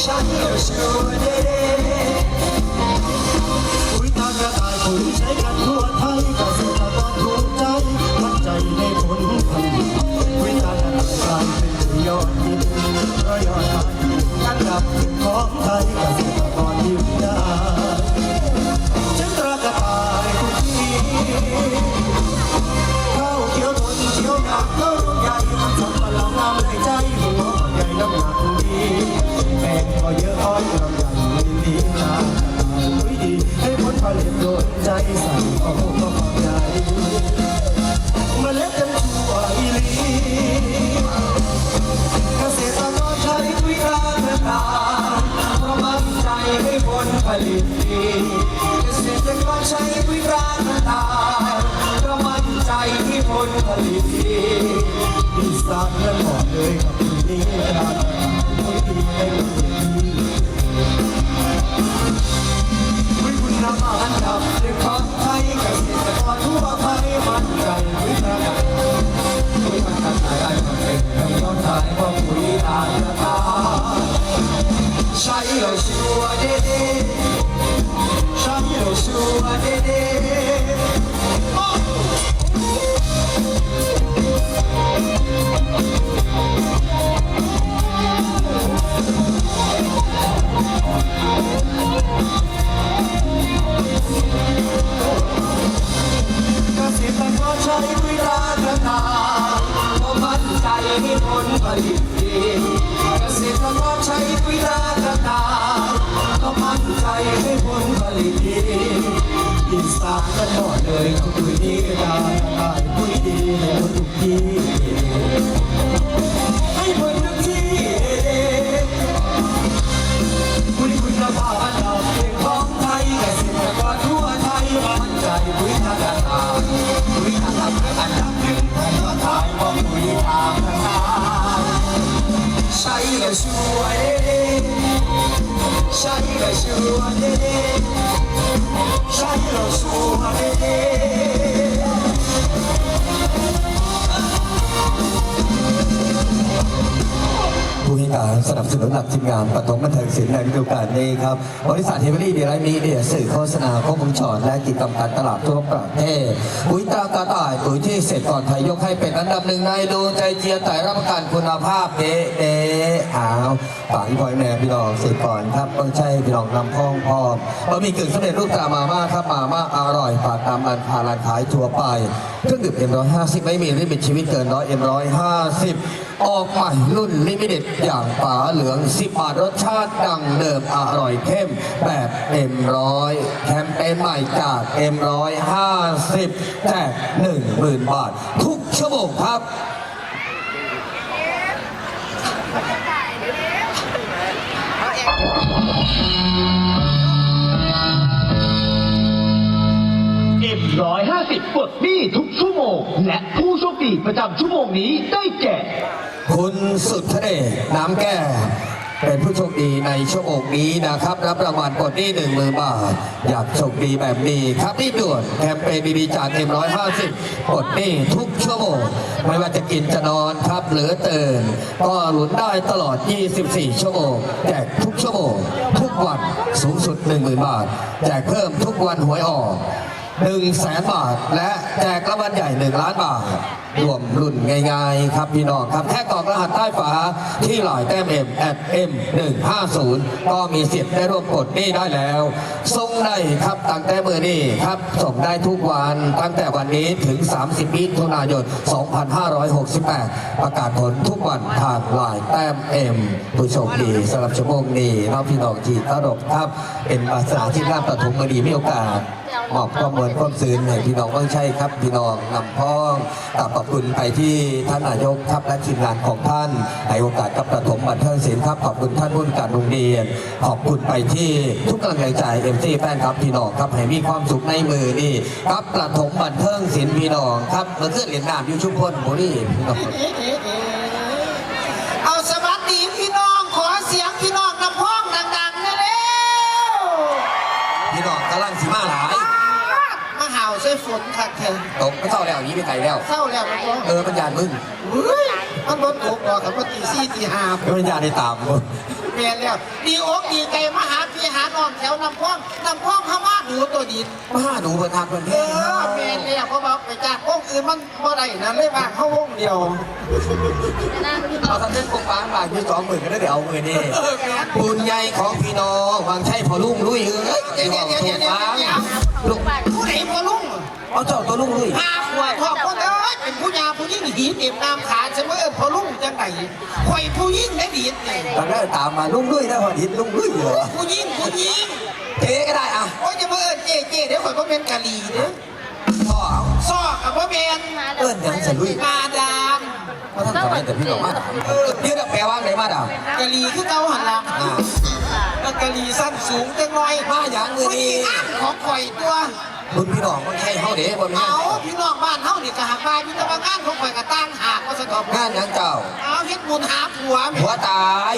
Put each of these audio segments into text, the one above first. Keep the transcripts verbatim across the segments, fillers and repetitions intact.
ใช้เอลชูเดเด ปุ๋ยตรากระต่าย ปุ๋ยใช้กันทั่วไทย เกษตรกรถูกใจ มั่นใจในผลผลิต ปุ๋ยตรากระต่าย กลายเป็นปุ๋ยยอดฮิต เพราะยอดขายอันดับหนึ่งของไทย เกษตรกรยิ้มได้ ใช้ตรากระต่ายทุกที ข้าวเขียวทนเขียวงาม ข้าวรวงใหญ่ มันสำปะหลังงามในใจ หัวใหญ่น้ำหนักดี แป้งก็เยอะ อ้อยลำไย ดีนา ปุ๋ยดี ให้ผลผลิตโดนใจ สั่งก็คงก็พอใจ เมล็ดยังชั่วอีหลี เกษตรกรใช้ปุ๋ยตราต่างๆ เพราะมั่นใจในผลผลิตดี เกษตรกรใช้ปุ๋ยตราต่างๆ เพราะมั่นใจที่ผลผลิตดี อีสานนั้นบอกเลยกับปุ๋ยนี้ ปุ๋ยดีในผลผลิตดี ปุ๋ยคุณภาพอันดับหนึ่งของไทย เกษตรกรทั่วไปมั่นใจ ปุ๋ยตราต่างๆ ปุ๋ยมันตัดสายได้ความเป็น ยอดขายของปุ๋ยตราต่างๆ ใช้แล้วชัวร์เด้ๆ ใช้แล้วชัวร์เด้ๆ โอ้ เกษตรกรใช้ปุ๋ยตราต่างๆ ก็มั่นใจในผลผลิตดี เกษตรกรใช้ปุ๋ยตราต่างๆ ก็มั่นใจในผลผลิตดี อีสานกันหมดเลย ก็ปุ๋ยดีตราต่างๆ ปุ๋ยดีในทุกที่ ให้ผลทุกที่ ปุ๋ยคุณภาพอันดับหนึ่งของไทย เกษตรกรทั่วไทยมั่นใจ ปุ๋ยตราต่างๆ ปุ๋ยอันดับอันดับหนึ่งของยอดขายของปุ๋ยตราต่างๆ ใช้แล้วชัวร์เด้ ใช้แล้วชัวร์เด้ ใช้แล้วชัวร์เด้ ผู้ให้การสนับสนุนหลักทีมงานปฐมบันเทิงศิลป์ในฤดูกาลนี้ครับ บริษัทเฮเวอรี่ดีไลท์มีเดีย สื่อโฆษณาครบวงจร และกิจกรรมการตลาดทั่วประเทศ ปุ๋ยตรากระต่าย ปุ๋ยที่เกษตรกรไทยยกให้เป็นอันดับหนึ่งในดวงใจเจียไต่ รับประกันคุณภาพเป๊ะๆ อ้าว ฝากพี่พ่อแม่พี่น้องเกษตรกรครับ ต้องใช้พี่น้องนำพ้องพร้อม บะหมี่กึ่งสำเร็จรูปตรามาม่าครับ มาม่าอร่อย ฝากตามร้านค้าร้านขายทั่วไป เครื่องดื่มเอ็มร้อยห้าสิบ ไม่มีลิมิตชีวิตเกินร้อย เอ็มร้อยห้าสิบ ออกใหม่รุ่นลิมิเต็ดอย่างฝาเหลือง สิบบาท รสชาติดั้งเดิม อร่อยเข้มแบบเอ็มร้อย แคมเปญใหม่จากเอ็มร้อยห้าสิบ แจกหนึ่งหมื่นบาท ทุกชั่วโมงครับ เอ็มร้อยห้าสิบ ปลดหนี้ทุกชั่วโมง และผู้โชคดีประจำชั่วโมงนี้ได้แก่ คุณสุทธเดช น้ำแก้ว เป็นผู้โชคดีในชั่วโมงนี้นะครับ รับรางวัลปลดหนี้หนึ่งหมื่นบาท อยากโชคดีแบบนี้ครับ รีบด่วน แคมเปญดีๆจากเอ็มร้อยห้าสิบ ปลดหนี้ทุกชั่วโมง ไม่ว่าจะกินจะนอนครับ หรือตื่น ก็ลุ้นได้ตลอดยี่สิบสี่ชั่วโมง แจกทุกชั่วโมง ทุกวัน สูงสุดหนึ่งหมื่นบาท แจกเพิ่มทุกวันหวยออก หนึ่งแสนบาท และแจกรางวัลใหญ่หนึ่งล้านบาท ร่วมรุ่นง่ายๆครับพี่น้องครับ แค่กรอกรหัสใต้ฝาที่ไลน์แต้มเอ็ม แอทเอ็มหนึ่งห้าศูนย์ ก็มีสิทธิ์ได้ร่วมปลดหนี้ได้แล้ว ส่งได้ครับ ตั้งแต่มื้อนี้ครับ ส่งได้ทุกวัน ตั้งแต่วันนี้ถึงสามสิบมิถุนายนสองพันห้าร้อยหกสิบแปด ประกาศผลทุกวันทางไลน์แต้มเอ็ม ผู้โชคดีสำหรับชั่วโมงนี้เนาะพี่น้องที่เคารพครับ เป็นวาสนาที่งามปฐมมณีมีโอกาส มอบความม่วนความซื่นให้พี่น้องเมืองชัยครับ พี่น้องนำพ้อง กราบขอบคุณไปที่ท่านนายกครับ และทีมงานของท่าน ให้โอกาสกับประถมบันเทิงศิลป์ครับ ขอบคุณท่านผู้การโรงเรียน ขอบคุณไปที่ทุกกำลังใจ เอฟซี แฟนคลับพี่น้องครับ ให้มีความสุขในมื้อนี้ กับประถมบันเทิงศิลป์พี่น้องครับ เมื่อคืนเล่นน้ำอยู่ชุมพลบุรีพี่น้อง เอาสวัสดีพี่น้อง ขอเสียงพี่น้องนำพ้องดังๆ แน่เร็ว พี่น้องกำลังสิมาหลาย ป๊าด มาห่าวใส่ฝนคักแท้ ตกก็เศร้าแล้ว หนีไปไกลแล้ว เศร้าแล้วมันบ่ เออ มันยานมึง เฮ้ย มันบ่ตกดอก คันว่าตีสี่ตีห้า ก็ไม่อยากได้ตามบ่ แม่นแล้ว ดีอกดีใจมาหาพี่หาน้องแถวน้ำพอง น้ำพองเฮามาดูตัวดี มาหาดูเพิ่นฮักเพิ่นแพง เออ แม่นแล้ว เพราะว่าไปจ้างวงอื่นมันบ่ได้นะ เลยว่างเฮาวงเดียว เอาสำเร็จปกปังบาทอยู่สองหมื่นก็ได้เดี๋ยวเอาเงินนี่ เออ แม่น บุญใหญ่ของพี่น้อง วังชัยพ่อลุงลุยเอ้ย เดี๋ยวๆๆๆๆ ลูก ผู้ใดพ่อลุง เอาเจ้าตัวลุงลุย ห้าขวบ พ่อคนเอ้ย เป็นผู้ยาผู้ยิ่งหีเต็มน้ำขา จะมาเอิ้นพ่อลุงจังได ข่อยผู้ยิ่งได้ดีดเนี่ย ตอนนั้นตามมาลุงลุยนะ พอดีลุงลุยเหรอ ผู้ยิ่ง ผู้ยิ่ง เจ๊ก็ได้อะ โอ้ย จะมาเอิ้นเจ๊ เจ๊ เดี๋ยวข่อยบ่แม่นกะหรี่เด้อ พ่อ ซอกกับบ่แม่น เอิ้นหยังสะลุย มาดาม มาทำไมแต่พี่น้องมาดาม เดี๋ยวแปลว่าไงมาดาม กะหรี่คือเก่าหั่นล่ะ อ่า แล้วกะหรี่ชั้นสูงจังหน่อย มาหยังมื้อนี้ งานของข่อยตัว บุญพี่น้องคนไทยเฮาเด้บ่แม่น เอาพี่น้องบ้านเฮานี่ก็หากว่ามีแต่ว่างานของข่อยก็ต่างหากว่าซั่นดอก งานหยังเจ้า เอาเฮ็ดบุญหาผัวแม่ ผัวตาย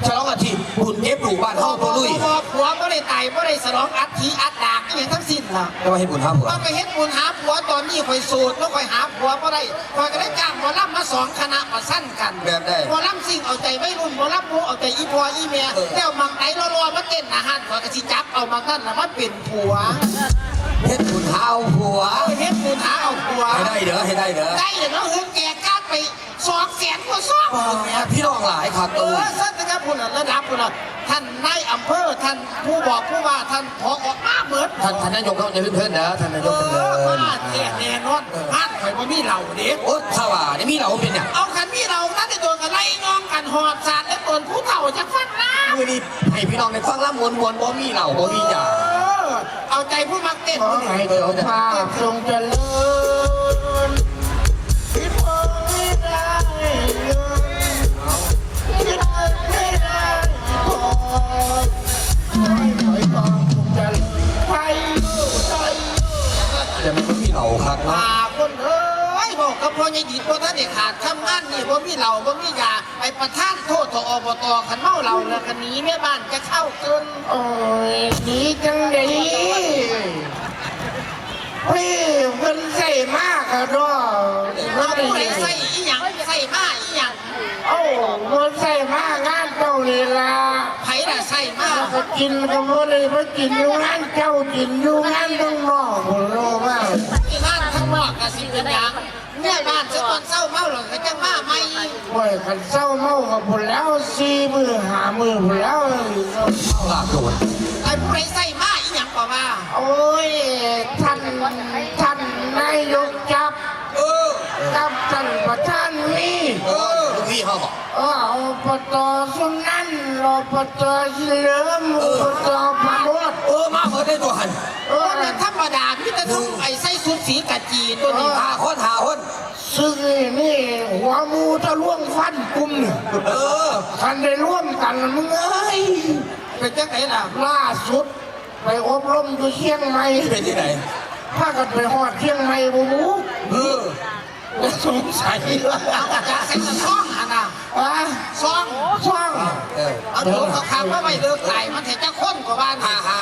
ฉลองอัฐิบุญเก็บลูกบ้านเฮาตัวลุย บ่ บ่ ผัวบ่ได้ตาย บ่ได้ฉลองอัฐิอัฐดากอิหยังทั้งสิ้นล่ะ แต่ว่าเฮ็ดบุญหาผัว ต้องไปเฮ็ดบุญหาผัว ตอนนี้ข่อยโสด แล้วข่อยหาผัวบ่ได้ ข่อยก็ได้จ้างหมอลำมาสองคณะประชันกัน แบบใด หมอลำซิ่งเอาใจวัยรุ่น หมอลำหมู่เอาใจอีพ่ออีแม่ เออ แล้วหม่องใดหล่อๆมาเต้นหน้าฮ้าน ข่อยก็สิจับเอาหม่องนั้นน่ะมาเป็นผัว เฮ็ดบุญหาเอาผัว เออ เฮ็ดบุญหาเอาผัว ให้ได้เด้อ ให้ได้เด้อ ได้เด้อเนาะ เฮือนแจกการ์ดไปสองแสนกว่าซอง ว้า พี่น้องหลายคัก เออ เออ ซั่นนะครับ พุ่นน่ะ ระดับพุ่นน่ะ ท่านนายอำเภอ ท่านผู้บอกผู้ว่า ท่าน ผอ มาหมด ท่าน ท่านนายกเขาจะเพิ่นเด้อ ท่านนายกเพิ่นเด้อ เออ มาแท้แน่นอน เออ บ้านข่อยบ่มีเหล้าเด้ โอ๊ย ถ้าว่านี่มีเหล้าเป็นหยัง เอาคันมีเหล้านั่นแต่ตัวก็ไล่น้องกันหอดสาดและตนผู้เฒ่าจักฟังนะ มื้อนี้ให้พี่น้องได้ฟังลำม่วนๆ บ่มีเหล้าบ่มียา เออ เอาใจผู้มักเต้น ขอให้เจ้าภาพทรงเจริญ ที่พอไม่ได้เลย ที่ได้ไม่ได้พอ ให้หอยทองสุขเจริญ ไทยลูกไทยลูก แต่มันก็มีเหล้าคักเนาะ อ่า คนเอ้ย บอกกับพ่อใหญ่ดิดว่าท่านได้ขาดทำงานนี่บ่มีเหล้าบ่มียา ไอ้ประธานโทษทอ อบต คันเมาเหล้าแล้วก็หนีแม่บ้านจะเข้าเกิน โอ้ย หนีจังได๋ พี่เพิ่นใส่มากะดอ เอาผู้ใดใส่อีหยัง ใส่มาอีหยัง เอ้า เพิ่นใส่มางานเจ้านี่ล่ะ ไผล่ะใส่มา แล้วก็กินก็บ่ได้มากินอยู่งานเจ้า กินอยู่งานเมืองนอกพุ่นโลว่า ที่งานข้างนอกก็สิเป็นหยัง แม่บ้านซะก่อนเซาเมาแล้วก็จังมาใหม่ โอ้ย คันเซาเมาก็พุ่นแล้ว สี่มื้อห้ามื้อพุ่นแล้ว เมาหลากโดด ไอ้ผู้ใดใส่มาอีหยังก็ว่า โอ้ย ท่าน ท่านนายกจับ เออ กับท่านประธานมี เออ ลูกพี่เฮาบอก เออ อบต สุนันท์ อบต เฉลิม เออ อบต พาโมด เออ มาหมดเลยตัวหั่น เออ บ่แม่นธรรมดา มีแต่ซุมไอ้ใส่ชุดสีกากีตัวนี้ เออ ห้าคน ห้าคน ซึ่งนี่หัวหมู่ทะลวงฟันกลุ่มนี่ เออ คันได้ร่วมกันมึงเอ้ย เป็นจังได๋ล่ะ ล่าสุดไปอบรมอยู่เชียงใหม่ เป็นที่ไหน พากันไปฮอดเชียงใหม่บ่หมู่ เออ สงสัย เอาจากใส่ซองหั่นน่ะ อะ ซอง ซอง เออ เอาโจกเขาขังมาไว้เลิกตายมันเห็นจักคนกว่าบ้าน ห้า ห้า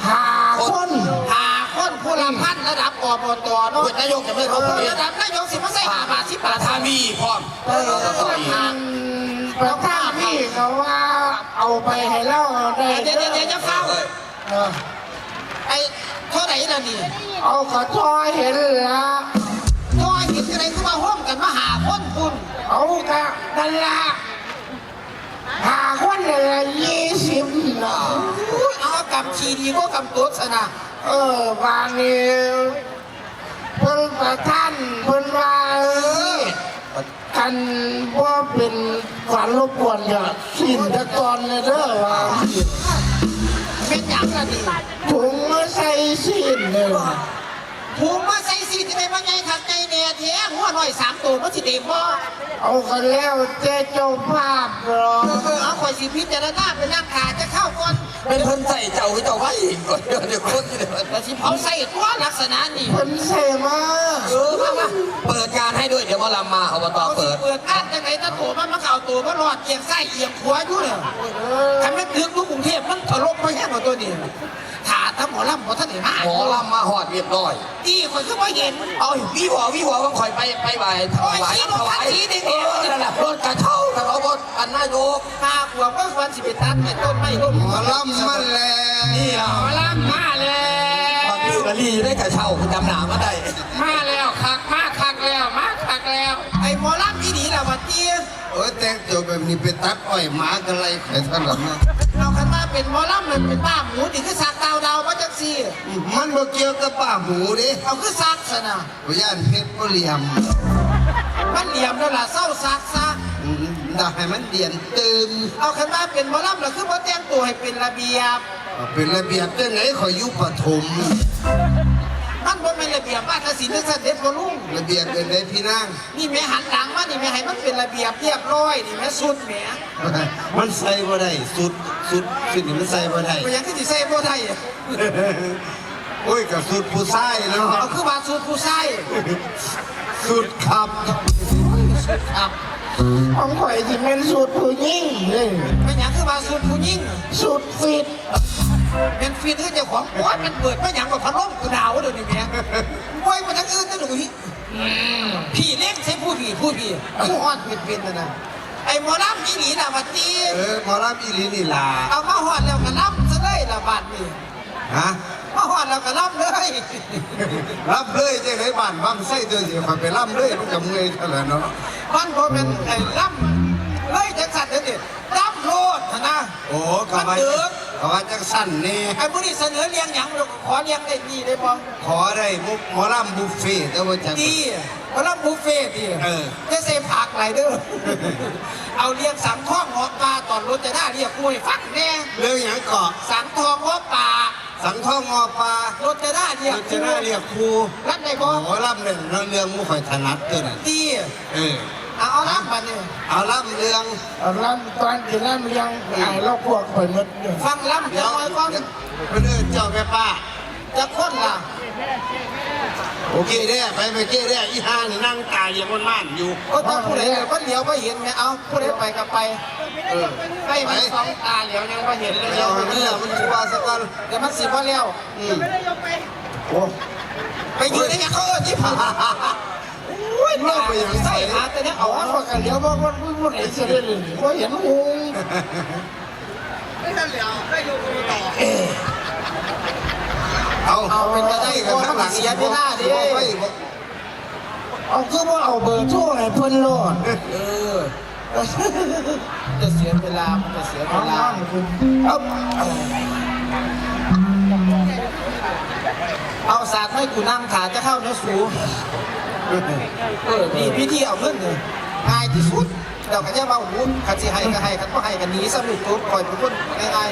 ห้าคน ห้าคนผู้ละพันระดับ อบต เนาะ เป็นนายกจะไม่เข้า เออ ระดับนายกสิมาใส่ห้าบาท สิบบาท ถ้ามีพร้อม เออ เอาต่ออีก ประธานนี่ก็ว่าเอาไปให้เราได้ เดี๋ยวๆๆ อย่าฟ้าว เออ ไอ้เท่าไหร่ล่ะนี่ เอาก็ทอเห็นละ ทอเห็นอะไรคือว่าโฮมกันมาห้าคนพุ่น เอากะนั่นละ ห้าคนนี่ละ ยี่สิบเนาะ อุ้ย เอากำขี้ดีกว่ากำตดซะนะ เออ บาดนี้เพิ่นประธานเพิ่นว่า เออ คันบ่เป็นการรบกวนอย่าสิ้นตะตอนเลยเด้อว่า เป็นหยังล่ะนี่ ถุงมาใส่สิ้นเลยว่า ถุงมาใส่สิ้นจะได้มาใหญ่คักใหญ่แน่แท้ งัวน้อยสามตัวมันสิเต็มบ่ เอากันแล้วแต่เจ้าภาพเนาะ เออ เอาข่อยสิพิจารณาไปนั่งถ่าจะเข้าก่อน เป็นเพิ่นใส่เจ้าหรือเจ้าไว้อีกก่อน เดี๋ยวคนเดียว ก็สิเผาใส่ตัวลักษณะนี่ เพิ่นใส่มา เออ มามาเปิดงานให้ด้วย เดี๋ยวหมอลำมา อบต เปิด เปิดงานจังได๋ ถ้าตัวมันมาเข้าตัวมันรอดเอียงซ้ายเอียงขวาอยู่เนี่ย เออ คันแม่นตึกอยู่กรุงเทพฯ มันถล่มไปแฮงกว่าตัวนี้ ถ้าท หมอลำบ่ทันได้มา หมอลำมาฮอดเรียบร้อย ตี้ข่อยคือบ่เห็น เอาวิหวอวิหวอว่าข่อยไปไปไหว้ถวาย โอ้ย ถวาย สีแดงๆ เออ นั่นแหละ รถกระเช้า แต่เขาบ่ อันนายก ตาขวบก็ควรสิไปตัดไม้ต้นไม้ร่ม หมอลำมาแล้ว นี่ล่ะ หมอลำมาแล้ว บักนี่กะลีได้กระเช้า กูจำหน้ามาได้ มาแล้ว คัก มาคักแล้ว มาคักแล้ว ไอ้หมอลำอีหลีล่ะ บัดนี้ โอ้ย แต่งตัวแบบนี้ไปตัดอ้อย หมาก็ไล่ข่อยเท่านั้นเนาะ เอา คันว่าเป็นหมอลำ มันเป็นบ้าหมู นี่คือสักดาวดาวมาจังซี่ มันบ่เกี่ยวกับบ้าหมูเด้ เอา คือสักซะนะ บ่ย่านเพชรบ่เหลี่ยม มันเหลี่ยมแล้วล่ะ เซาสักซะ อืม อยากให้มันเหลี่ยมตื่ม เอา คันว่าเป็นหมอลำ ล่ะ คือบ่แต่งตัวให้เป็นระเบียบ เอา เป็นระเบียบจังได๋ ข่อยอยู่ประถม มันบ่แม่นระเบียบวาทศิลป์จังซั่นเด้ พ่อลุง ระเบียบจังได๋พี่นาง นี่แม่หันหลังมา นี่แม่ให้มันเป็นระเบียบเรียบร้อย นี่แม่สุดแหม มันใส่บ่ได้ สุด สุด สุดนี่มันใส่บ่ได้ เป็นหยังคือสิใส่บ่ได้ โอ้ย ก็สุดผู้ชายเนาะ เอา คือว่าสุดผู้ชาย สุดครับ สุดครับ ของข่อยสิเป็นสุดผู้หญิงเลย เป็นหยังคือว่าสุดผู้หญิง สุดฟิต เป็นฟิตคือเจ้าของ โอ๊ย มันเปิดมาหยังกับพัดลมกูหนาวเดี๋ยวนี้แหม โอ๊ย มันทั้งอื่นนะหนู พี่เล่นใช้ผู้พี่ผู้พี่ผู้ฮอดเป็นเป็นนะนะ ไอ้หมอลำอีหลีน่ะ บัดนี้ เออ หมอลำอีหลีนี่ล่ะ เอามาฮอดแล้วก็ลำซะเลยล่ะ บัดนี้ ฮะ มาฮอดแล้วก็ลำเลย ลำเลยจังได๋ บ้านบั้งไส้ตัวสิ ข้อยไปลำเลย มันก็เมื่อยเท่านั้นเนาะ มันบ่แม่นไอ้ลำเลยจังซั่นเด้อ ลำโลดหั่นนะ โอ้ ก็ว่า มันเดิม ก็ว่าจังซั่นแน่ ไอ้มื้อนี้เสนอเรื่องหยัง ขอเรื่องได้นี่ได้บ่ ขอได้บุฟ- หมอลำบุฟเฟ่ต์ แต่ว่าจัง ดี หมอลำบุฟเฟ่ต์ติ เออ จะใส่ผักหลายเด้อ เอาเรื่องสังทองเงาะป่า ตอนรถจะได้เรียกมวยฟังแน่ เรื่องหยังเกาะ สังทองเงาะป่า สังทองเงาะป่า รถจะได้เรียก รถจะได้เรียกครู รับได้บ่ โอ้ ลำเรื่อง เรื่องหมู่ข่อยถนัดตัวนั้น ดี เออ เอา เอาลำบัดนี้ เอาลำเรื่อง เอาลำตอนที่ลำเรื่อง เออ ไอ้เราพวกข่อยหมดเลย ฟังลำจักหน่อยก่อน เดี๋ยว เพิ่นเอิ้นเจ้าแม่ป้า จักคนล่ะ โอเคเด้อ ไป ไปเก้เด้อ อีห่านี่นั่งตาเหลียวม่านๆอยู่ ก็ถ้าผู้ใดก็เหลียวบ่เห็นแหม เอา ผู้ใดไปก็ไป เออ ไป ไป มีสองตาเหลียวยังบ่เห็นเลย เดี๋ยวมันเรื่องมันสิว่าซะก่อน เดี๋ยวมันสิบ่แล้ว อืม โอ้ ไปอยู่ในเขาเอิ้นที่ผับ โอ้ย เล่าไปอย่าง ใส่หาแต่เนี่ย เอาว่าข้อยก็เหลียวบ่ บ่ บ่ บ่ได้เสียเลย บ่เห็นหุง เอา เอาเป็นไปได้ ก็มันเสียเวลาเด้ เอา คือว่าเอาเบอร์โทรให้เพิ่นโลด เออ จะเสียเวลา มันจะเสียเวลา เอา เอาสากให้กูนั่งขาจะเข้าเนื้อสู เออ นี่วิธีเอาเงินนี่ ง่ายที่สุด เดี๋ยวก็จะมาหู คันสิให้ก็ให้ คันบ่ให้ก็หนีซะ ลูกโต ข่อยเป็นคนง่าย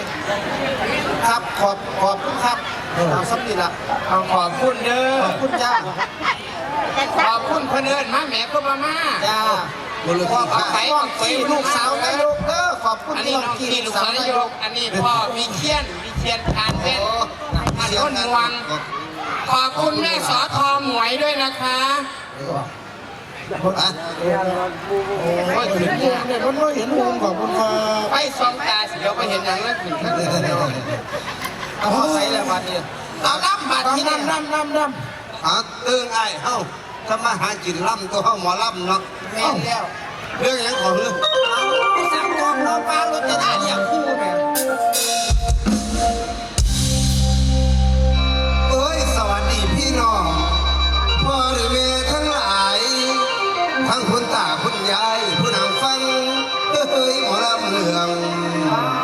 ๆ ครับ ขอบ ขอบคุณครับ เออ เอาซ้ำนี่ล่ะ เอา ขอบคุณเด้อ ขอบคุณจ้า ขอบคุณเพิ่นเอิ้นมาแหม คือบ่มา จ้า ขอบคุณน้องกี้ลูกสาวนายกเด้อ ขอบคุณ อันนี้น้องกี้ลูกสาวนายก อันนี้พ่อวิเชียร วิเชียร ทานแว่น โอ้ ทานแว่น ม่วง ขอบคุณแม่สอทอหมวยด้วยนะคะ อ่ะ โอ้ย เห็นวงเนี่ย มันบ่เห็นวง ขอบคุณครับ ไปสองตาเสียวไปเห็นหยังเลย เอาใส่แล้วบัดนี้ เอาลำบัดที่นี่ ลำ ลำ ลำ ลำ อ่ะ เอิ้งอ้ายเฮา ทำมาหากินลำตัวเฮาหมอลำเนาะ แม่นแล้ว เรื่องหยังของเรื่อง เอา สั่งทองเงาะป่า รถจะได้เรียกครูแหม เอ้ย สวัสดีพี่น้อง พ่อหรือแม่ทั้งหลาย ทั้งคุณตาคุณยาย ผู้นำฟัง เฮ้ย หมอลำเรื่อง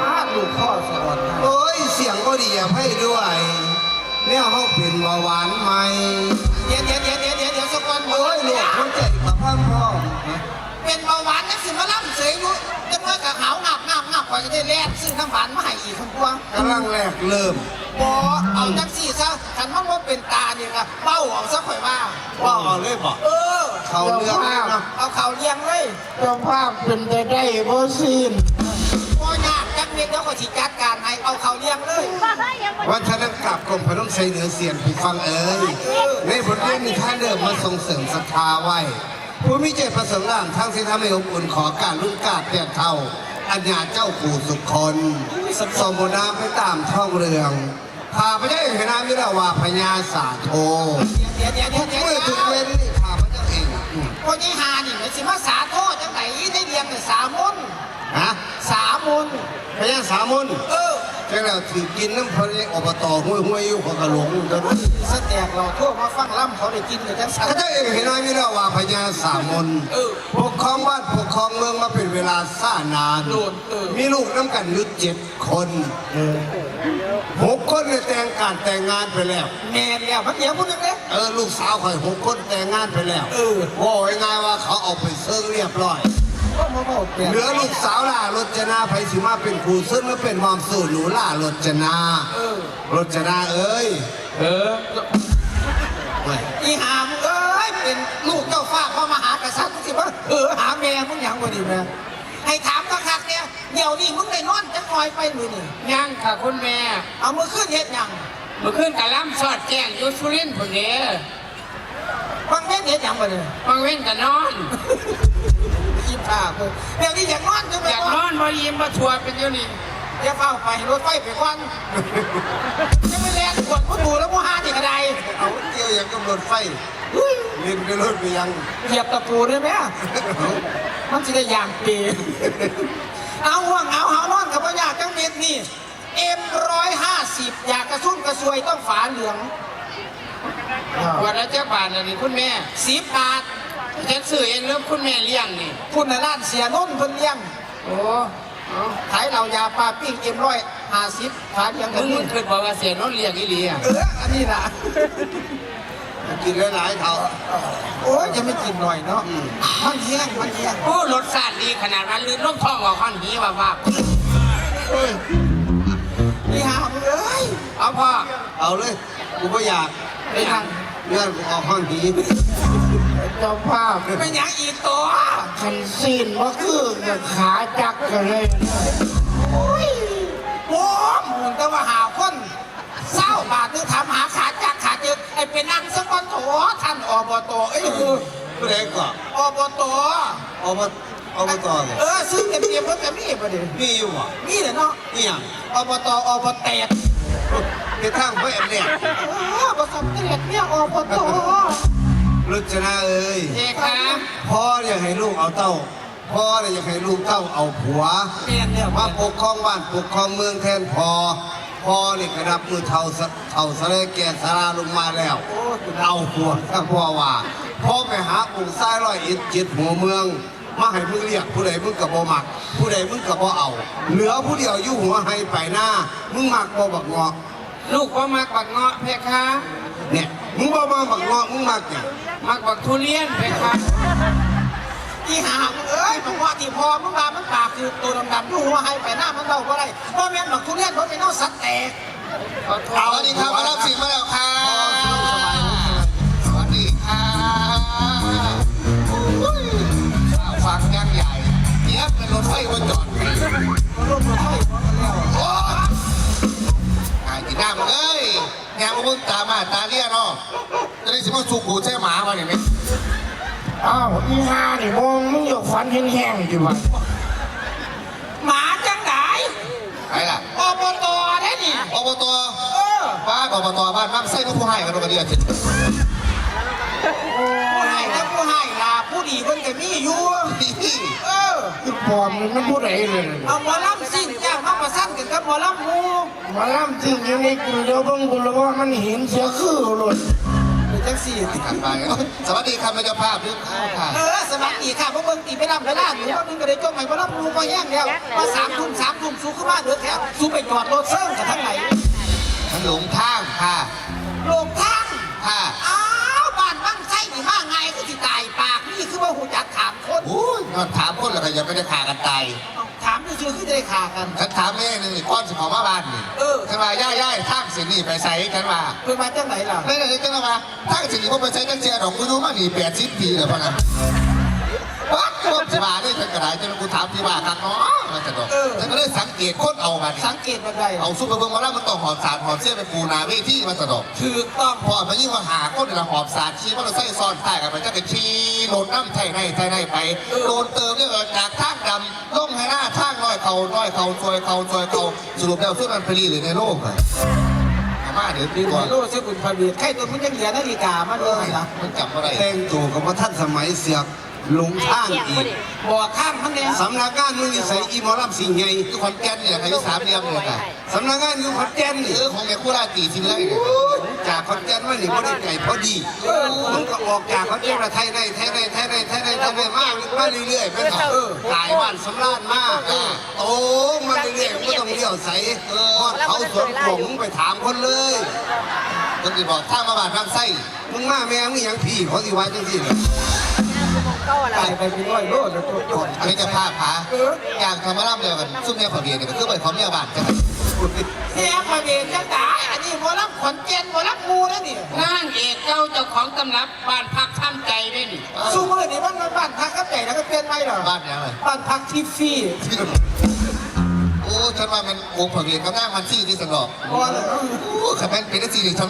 อ้า ลูกพ่อสะออน โอ้ย เสียงก็ดีอภัยด้วย แนวเฮาเป็นเบาหวานใหม่ เดี๋ยว เดี๋ยว เดี๋ยว เดี๋ยว เดี๋ยว เดี๋ยวสักวัน โอ้ย โรคหัวใจกับพังพร้อม เป็นเบาหวานยังสิมาล่ำเสยอยู่ จังน้อยก็หาวงาบงาบงาบ กว่าจะได้แลกซื้อน้ำหวานมาให้อีกคนกว่า กำลังแลกเริ่ม บ่ เอาจังซี่ซะ คันมันบ่เป็นตานี่ก็เว้าเอาซะข่อยว่า เว้าเอาเลยบ่ เออ เข้าเรื่องเลยเนาะ เอาเข้าเรื่องเลย เจ้าภาพเป็นไปได้บ่สิ้น บ่ยากจักเม็ด เดี๋ยวข้อยสิจัดการให้ เอาเข้าเรื่องเลย วัฒนกราบกรมพนมไชยเหนือเสียนผู้ฟังเอ๋ย ในบทเรียนนี้ท่านเริ่มมาส่งเสริมศรัทธาไว้ ผู้มีใจประสงค์งามทั้งสิ้นทำให้อบอุ่นขอการรุ่นกาดเตียนเท่า อัญญาเจ้าผู้สุขคน สมบูรณ์น้ำไปตามท้องเรื่อง ข้าพเจ้าเองเห็นนามนี้แล้วว่าพญาสาโท เดี๋ยวเดี๋ยวเดี๋ยวเดี๋ยว เมื่อถูกเว้นนี่ข้าพเจ้าเอง คนที่หานี่มันสิมาสาโทจังไหนได้เรียนแต่สามน ฮะ สามน พญาสามน เออ จังแล้วถือกินน้ำพระอบตห้วยห้วยอยู่ขอกระหลงอยู่ตลอด สแตกเราโทษมาฟังล่ำเขาได้กินกันจังสัน ข้าพเจ้าเองเห็นนามนี้แล้วว่าพญาสามน เออ ปกครองบ้านปกครองเมืองมาเป็นเวลาช้านาน โดนเออ มีลูกน้ำกันอยู่เจ็ดคนหกคนเนี่ยแต่งการแต่งงานไปแล้ว แม่นแล้วมันเดี๋ยวพูดนึงเลย เออลูกสาวข่อยหกคนแต่งงานไปแล้ว เออ บอกง่ายๆว่าเขาเอาไปเซิงเรียบร้อย ก็มาบอกแก เหลือลูกสาวล่ะรจนาไผสิมาเป็นครูเซิงหรือเป็นมอมสู่หนูล่ะรจนา เออ รจนาเอ้ย เออ เว้ย อีหามเอ้ยเป็นลูกเจ้าฟ้าพระมหากษัตริย์สิว่าเออหาแม่มึงหยังบ่ดีแม่ให้ถามคักๆเนี่ยเดี๋ยวนี้มึงได้นอนจักหน่อยไปมื้อนี่ ยังค่ะคุณแม่ เอามื้อคืนเฮ็ดหยัง เมื่อคืนกะล่ำสอดแจ้งอยู่สุรินทร์พุ่นเด้ บางเว้นเฮ็ดหยังบ่เนี่ย บางเว้นกะนอน อีพาเพิ่นเดี๋ยวนี้อยากนอนจังแม่ อยากนอนบ่อิ่มบ่ทั่วเป็นอยู่นี่ อย่าเฝ้าไปรถไฟไปก่อนจะไปแล่นกวดประตูแล้วบ่หาที่กระได เอาเกี่ยวอย่างกับรถไฟเล่นไปรถไปยัง เหยียบตะปูได้ไหมมันสิได้อย่างเปรย์เอาห่วงเอาเฮานอนกับบ่อยากจังเม็ดนี่ เอ็มร้อยห้าสิบ อยากกระชุ่มกระชวยต้องฝาเหลือง ขวดละเจ้าบาทละนี่คุณแม่ สิบบาท ฉันซื้อเองเริ่มคุณแม่เลี้ยงนี่ คุณน่ะร้านเสียนนท์เพิ่นเลี้ยง โอ้เอา ขายเหล้ายาปลาปิ้ง เอ็มร้อยห้าสิบ ฝาเหลือง มึ กับ ง นี่ มึงคิดว่าว่าเสียนนท์เลี้ยงอีหลีอะ เอออันนี้ล่ะ กินหลายๆเถา โอ้ยจะไม่กินหน่อยเนาะมันแห้งมันแห้ง โอ้รสชาติดีขนาดนั้นลืมลงท้องออกข้างหีว่าว่า นี่หามึงเอ้ย เอาพ่อ เอาเลย กูไม่อยาก ไม่อยาก เงื่อนกูออกห้องผี เจ้าภาพ เป็นหยังอีกตัว คันซีนบ่คือขาจักกันเลย โอ้ยโอ้มมึงก็ว่าหาคนเศร้าบาทนึงถามหาขาจักขาจึกไอ้ไปนั่งสักวันโถท่านอบตเอ้ยเออ ผู้ใดก่อน อบต อบอบตเนี่ย เออซึ่งเต็มเต็มมันจะมีประเด็น มีอยู่บ่ นี่แหละเนาะ นี่หยัง อบตอบตแตก เป็นทางพ่อแอนเนี่ย เออประสบเตกเนี่ยอบต รจนาเอ้ย เอค่ะ พ่ออยากให้ลูกเอาเต้า พ่อเนี่ยอยากให้ลูกเต้าเอาผัว เปลี่ยนแล้ว มาปกครองบ้านปกครองเมืองแทนพ่อ พ่อเนี่ยกระดับมือเท่าสะเท่าสะเลแก่สาราลงมาแล้ว เอาผัวถ้าพ่อว่า พ่อไปหาองค์ซ้ายร้อยเอ็ดเจ็ดหัวเมือง มาให้มึงเรียกผู้ใดมึงก็บ่มัก ผู้ใดมึงก็บ่เอา เหลือผู้เดียวอยู่หัวไฮไปหน้า มึงมักบ่บักเงาะ ลูกบ่มักบักเงาะเพคะ เนี่ย มึงบ่มาบักเงาะมึงมักหยัง มักบักทุเรียนเพคะ อีหามึงเอ้ยมึงว่าที่พอมึงมามึงปากคือตัวดำๆดูหัวไฮไปหน้ามันเบาก็ได้เพราะแม่นบักทุเรียนเพราะเป็นนอกสัตว์แตก เอาดีครับมารับสิ่งมาแล้วครับ สวัสดีค่ะฟังยังใหญ่เนี้ยเป็นรถไฟว่าจอด รถมันไฟ โอ้ยไอ้ที่น้ำเอ้ยแนวมึงตามาตาเรียเนาะจะได้สิมาสุกูใช่หมามาเนี่ยไหม อ้าวอีห่านี่มองมึงอยากฝันแห้งๆอยู่วะ หมาจังได ไปล่ะ อบตได้นี่ อบต เออ บ้านอบตบ้านน้ำไส้ก็ผู้ให้กันก็เดียวสิ ผู้ให้กับผู้ให้ล่ะผู้ดีเพิ่นก็มีอยู่เออ คือปลอมนี่มันผู้ใดเลย เอาหมอลำสิ่งแจ้งมาประสานกันกับหมอลำหมู่ หมาล่ำสิ่งยังไงกูเดียวเบิ่งกูแล้วว่ามันเห็นเสียคือหล่น เป็นจังสี่ กันไปสวัสดีครับแม่เจ้าภาพทุกท่านค่ะ เออสวัสดีค่ะพวกเบิ่งตีไปลำไปล่าอยู่คนหนึงก็ได้จงให้หมอลำหมู่พอแห้งแล้วมาสามทุ่มสามทุ่มสูคือมาเดือดแถวสูไปจอดรถเซิ่งกันทั้งไหน มันหลงทางค่ะ หลงทาง ค่ะ อ้าวบ้านบังไซนี่มาไงคือสิตายปากนี่คือว่าหูจักถามคน โอ้ยนอนถามคนแล้วก็ยังไม่ได้ขากันตาย ถามซื่อๆคือจะได้ขากัน ฉันถามแม่หนึ่งนี่ก้อนสิขอมาบ้านนี่ เออ ฉันว่าย่าย่าทางสินี่ไปใส่ฉันว่า เพิ่นมาจังไหนล่ะ ไม่ได้ฉันว่าทางสินี่ก็ไปใส่จังเสียดอกกูอยู่มานี่แปดสิบปีแล้วพะนะวัดรวมสิบาทนี่ฉันกระไดจนกูถามที่ว่าคักเนาะมาสะดอก เออ ฉันก็เลยสังเกตคนเอากัน สังเกตมาได้ เอาซุปเปอร์เบิร์มาแล้วมันต้องหอบสารหอบเสี้ยไปปูหนาเวทีมาสะดอก ถูกต้อง พอมายิ่งมาหาคนในหอบสารขี่มอเตอร์ไซค์ซ้อนท้ายกันไปจักรขี่รถน้ำไทยในไทยในไป โดนเติมเนี่ยจากทางดำลงให้หน้าทางน้อยเขาน้อยเขาซอยเขาซอยเขาสรุปแล้วสุดนั้นไปรีเลยในโลกอะ มาเดี๋ยว บิ นี้ น ก่อน ไฮโลเซบุญพระเวท ใครตัวมึงยังเหลือนาฬิกามาด้วยนะ มันจำอะไร แต่งตัวกับว่าท่านสมัยเสียบหลงทางอีก บอกข้ามมันเนี่ย สำนักงานมึงนิสัยอีหมอลำสิ่งใหญ่ คือขอนแก่นเนี่ยใครสามเหลี่ยมเลยค่ะ สำนักงานอยู่ขอนแก่นนี่ เออของแม่คู่ราชตีสิงห์แล้วอีก จากขอนแก่นมานี่บ่ได้ไกลพอดี มึงก็ออกจากขอนแก่นมาไทยได้ไทยได้ไทยได้ไทยได้ไทยได้มามาเรื่อยๆไปต่อเออ ขายบ้านสำราญมา อ่า โตมาเรื่อยๆมึงก็ต้องเลี้ยวใสฮอดเขาสวนโขงมึงไปถามคนเลย มันสิบอกทางมาบ้านน้ำไส้ มึงมาแม่มึงหยังพี่เขาสิว่าจังซี่เลย ตายไปเป็นร้อยโลแล้วตัวตัว อันนี้จะพาพาอยากทำมาล่ำเดียวกันซุ่มแม่ผักเบียร์เนี่ยก็คือไปของแม่บ้านใช่ไหม แม่พระเวทจังตายอันนี้หมอลำขอนแก่นหมอลำมูนะนี่ นางเอกเก่าเจ้าของตำรับบ้านพักทำใจได้นี่ ซูเมอร์นี่มันมันบ้านพักกับใจแล้วก็เปลี่ยนไปเหรอ บ้านยังไง บ้านพักทิฟฟี่ โอ้ฉันว่ามันโอ้ผักเบียร์กับนางมันซี่ที่สนอก พอแล้ว โอ้ขันแม่นเป็นซี่นี่